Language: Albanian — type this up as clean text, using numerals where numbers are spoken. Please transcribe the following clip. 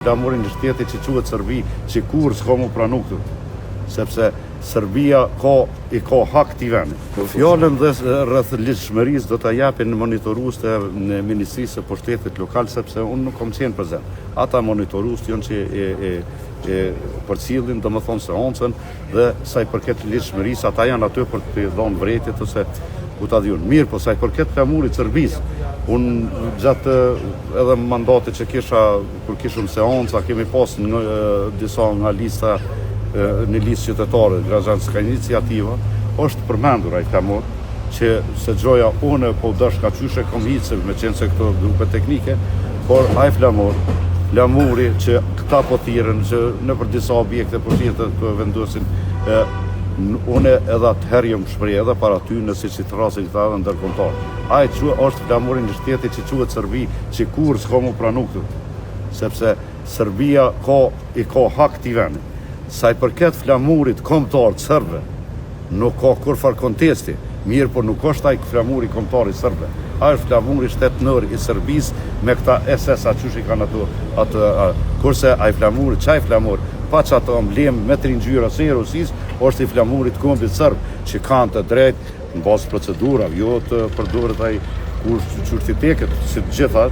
Flamurin e shtetit që quhet Serbi, që kurrë s'ka mu pranu këtu. Sepse Serbia ka i ka hak këtij vendi. Fjalën dhe rreth ligjshmërisë do ta japin monitoruesit e Ministrisë së Pushtetit Lokal sepse unë nuk kam qenë prezent. Ata monitorues janë që e e e përcjellin domethënë seancën Dhe sa i përket ligjshmërisë, ata janë aty për të dhënë vërejtjet ose ku ta di unë. Mirëpo, sa i përket flamurit të Serbisë, unë gjatë edhe mandatit që kisha, kur kishim seanca, kemi pas në disa nga lista, në listë qytetare, Građanska inicijativa, është përmendur ai flamur, që se gjoja unë po dashka qysh e kom hi se me qenë se këto grupe teknike, por ai flamur, flamuri që këta po thirren që nëpër disa objekte po thirren të vendosin, e, unë edhe atëherë jam shpreh edhe para ty nëse që thërrasin këta edhe ndërkombëtar. Ai që është flamuri një shteti që quhet Serbi, që kurrë s'ka mu pranu këtu, sepse Serbia ka, i ka hak këtij vendi. Sa i përket flamurit kombëtar të serbëve, Nuk ka kurrfarë kontesti, mirëpo nuk është ai flamuri kombëtar i serbëve. Ai është flamuri shtetnor i Serbisë me këta SS a qysh i kanë ato atë kurse ai flamuri, qaj flamur pa qatë emblemë me tri ngjyra si i Rusisë, është i flamurit të kombit serb, që kanë të drejtë në bazë të procedurave, jo të përdoret ai kush qysh t'i teket, si të gjitha.